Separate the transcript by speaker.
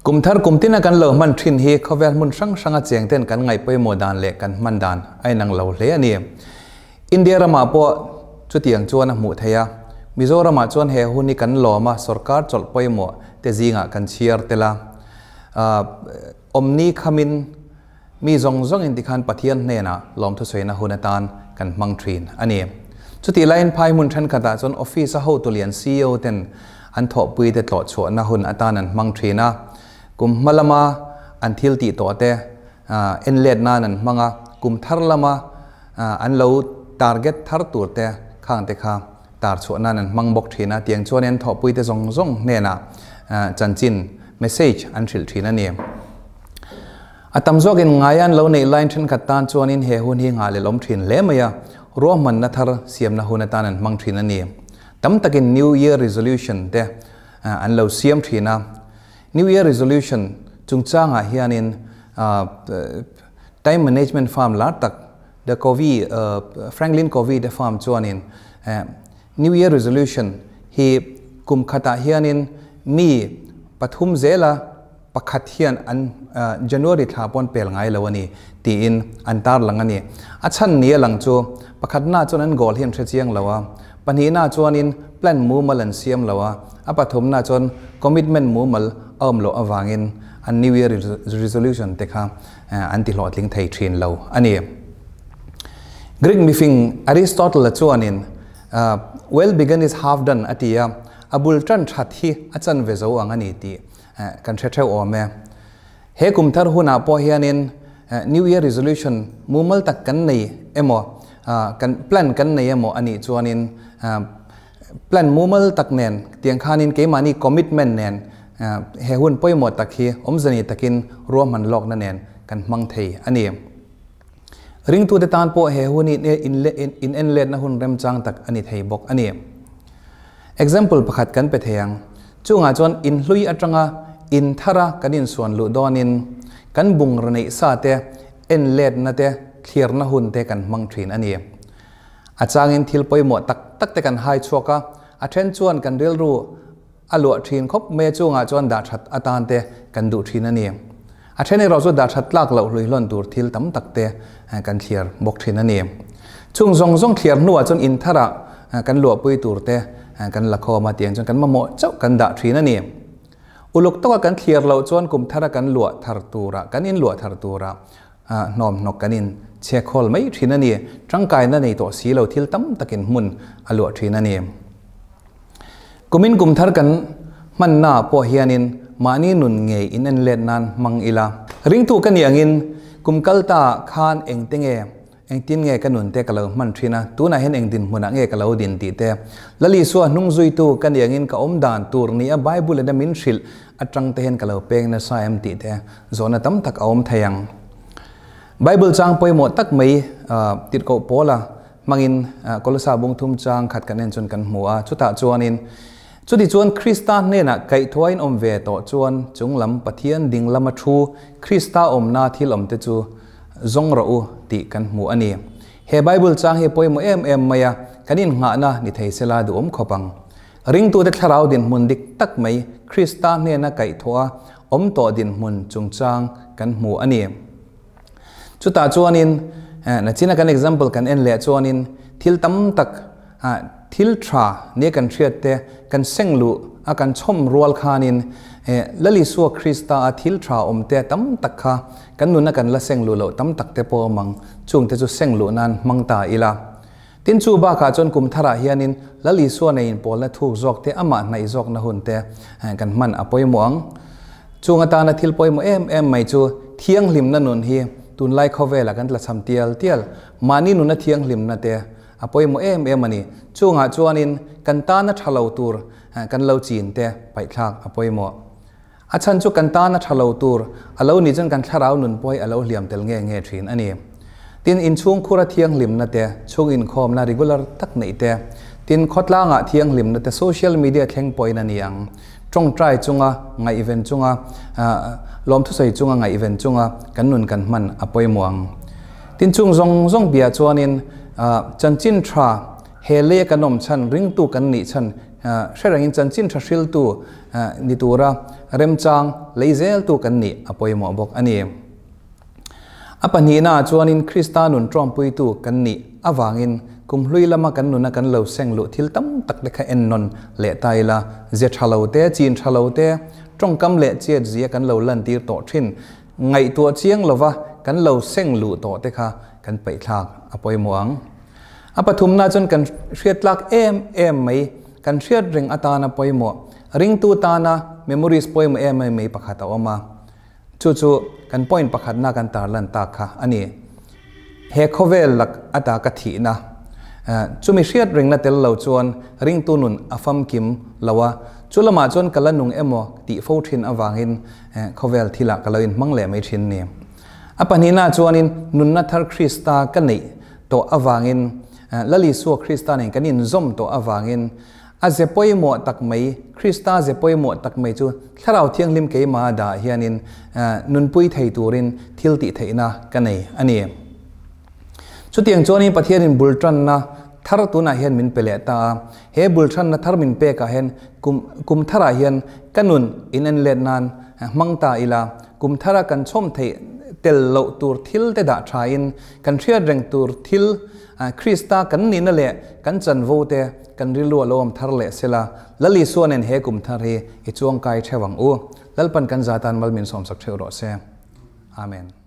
Speaker 1: Kum thar kum tina kan lo hman thin hi khawvel hmun hrang hranga cheng ten kan ngaih pawimawh dan leh kan hman dan a inang lo hle a ni. India ramah pawh chutiang chuan a hmuh theih a, Mizoramah chuan he hun hi kan lawm a, sorkar chawlh pawimawh te zingah kan chhiar tel a. Awmni khamin mi zawng zawngin tikhan Pathian hnenah lawmthusawiina hun atan kan hmang thin a ni. Chutih laiin phai hmun thenkhatah chuan office a hotu lian CEO ten an thawhpui te tlawh chhuahna hun atan an hmang thin a, kum hma lama an thil tih tawh te en let nan an hmang a, kum thar lama an lo target thar tur te khang te kha tar chhuah nan an hmang bawk thin a, tiang chuan an thawhpui te zawng zawng hnenah chanchin, message, an hrilh thin a ni. A tam zawkin ngai an lo neih laiin thenkhat tan chuanin he hun hi nghah leh lawm thin hle mai a, ruahmanna thar siamna hun atan an hmang thin a ni. Tam takin New Year Resolution te an lo siam thin a. New Year Resolution chungchangah hianin time management firm lar tak The Covey, Franklin Covey te firm chuanin New Year Resolution hi kum khatah hianin mi pathum zela pakhat hian an January thla pawn pel ngai lo a ni tiin an tarlang a ni. A chhan ni a lang chu pakhatna chuan an goal hi an hre chiang lo a, pahnihna chuanin plan mumal an siam lo a, a pathumna chuan commitment mumal a awm loh avangin an New Year Resolution te kha an ti hlawhtling thei thin lo a ni. Greek mifing Aristotle-a chuanin Well begun is half done a ti a, a bul tan that hi a chanve zo ang a ni tih kan hre theuh awm e. He kum thar hunah pawh hianin New Year Resolution mumal tak kan nei emaw, kan plan kan nei emaw a nih chuanin plan mumal tak nen tiang khanin keimahni commitment nen he hun pawimawh tak hi awmzani takin ruahman lawkna nen kan hmang thei a ni. Ringtute tan pawh he hun hi in enletna hun remchang tak a ni thei bawk a ni. Example pakhat kan pe thei ang. Chungah chuan inhlui atanga in thara kan insuan luh dawnin kan bungraw neih sa te enletna te thlirna hun te kan hmang thin a ni. A changin thil pawimawh tak tak te kan hai chhuak a, a then chuan kan rilru a luah thin khawp mai a chungah chuan dah that atan te kan duh thin a ni. A then erawh chu dah that tlak loh hluihlawn tur thil tam tak te kan thliar bawk thin a ni. Chung zawng zawng thliar hnuah chuan in tharah kan luahpui tur te kan la khawm a tiang chuan kan mamawh chauh kan dah thin a ni. Uluk tawka kan thliar loh chuan kum thara kan luah thar turah kan in luah thar turah hnawm hnawk kan in chhe khawl mai thin a ni. Tangkaina nei tawh si lo thil tam takin hmun a luah thin a ni. Kumin kum thar kan hmanna ah pawh hianin mahni nun ngei in en let nan hmang ila. Ringtu ka nih angin kum kal ta ah khan engte nge, engtin nge ka nun te ka lo hman thin a, tunah hian eng dinhmunah nge ka lo din tih te. Lal Isua hnung zuitu ka nih angin ka awm dan tur nia Bible in a min hrilh atang te hian ka lo peng nasa em tih te zawhna tam tak a awm thei ang. Bible chang pawimawh tak mai tirhkoh Paula Hmangin Kolosa bung thum chang khat kan en chuan kan hmu a, chutah chuanin, Chuti chuan Krista hnenah kaihthua in awm ve tawh chuan chunglam Pathian ding lama thu Krista awmna thil awmte chu zawng rawh u tih kan hmu a ni. He Bible chang hi pawimawh em em mai a, kan innghahna ni thei sela duhawm khawp ang. Ringtute thlarau dinhmun dik tak mai Krista hnena kaihthua awm tawh dinhmun chungchang kan hmu a ni. Chutah chuanin nachina kan example kan en leh chuanin thil tam tak thil tha nia kan hriat te kan seng luh a kan chhawm rual khanin Lal Isua Krista a thil tha awm te tam tak kha kan nuna kan la seng luh loh tam tak te pawh awm ang chung te chu seng luh nan hmang ta ila. Tin chu bakah chuan kum tharah hianin Lal Isua nei inpawlna thuk zawk te amah hnaih zawkna hun te kan hman a pawimawh ang. Chung atana thil pawimawh em em mai chu thianghlimna nun hi tunlai khawvelah kan tlachham tial tial. Mahni nuna thianghlimna te a pawimawh em em a ni. Chungah chuanin kan tana tha lo tur kan lo chin te paihthlak a pawimawh. A chhan chu kan tan a tha lo tur a lo nih chuan kan thlarau nun pawh hi a lo hliam tel nge nge thin a ni. Tin, inchhungkhura thianghlimna te, chhung inkhawmna regular tak neih te, tin, khawtlangah thianghlimna te social media thleng pawhin a ni ang. Tawngtai chunga ngaihven chunga, lawmthusawi chunga ngaihven chunga kan nun kan hman a pawimawh ang. Tin, chung zawng zawng bia chuanin chanchin tha he lei a kan awm chhan, ringtu kan nih chhan Hrerengin chanchin tha hriltu ni tura remchang lei zeltu kan nih a pawimawh bawk a ni. A pahnihnaah chuanin Krista nun tawmpuitu kan nih avangin kum hlui lama kan nuna kan lo seng luh thil tam tak te kha en nawn leh ta ila, ze tha lo te, chin tha lo te, tawngkam leh chet zia kan lo lantir tawh thin, ngaihtuah chiang lova kan lo seng luh tawh te kha kan paihthlak a pawimawh ang. A pathumna chuan kan hriattlak em em mai, kan hriat reng atana pawimawh, ringtu tana memories pawimawh em em mai pakhat a awm a. Chu chu kan point pakhatna kan tarlan tak kha a ni. He khawvel lak ata ka thihna, chumi hriat rengna tel lo chuan ringtu nun a famkim lo a, chu lamah chuan ka la nung emaw tih fo thin avangin khawvel thilah ka lo inhmang leh mai thin ni. A pahnihna chuanin nunna thar Krista ka neih tawh avangin, Lal Isua Krista nen kan inzawm tawh avangin, A ze pawimawh tak mai, Krista ze pawimawh tak mai chu Thlarau Thianghlim keimah dah hianin nunpui thei turin thil tih theihna ka nei a ni. Chutiang chuanin Pathianin bul tanna thar tunah hian min pe leh ta a, he bul tanna thar min pekah hian kum kum tharah hian ka nun in en let nan hmang ta ila, kum thara kan chhawm theih tel loh tur thil te dah thain kan hriat reng tur thil Krista kan nihna leh kan chanvo te kan rilru a lo awm thar leh sela, Lal Isua nen he kum thar hi i chuangkai theuh ang u. Lalpan kan zatan mal min sawmsak theuh rawh se. Amen.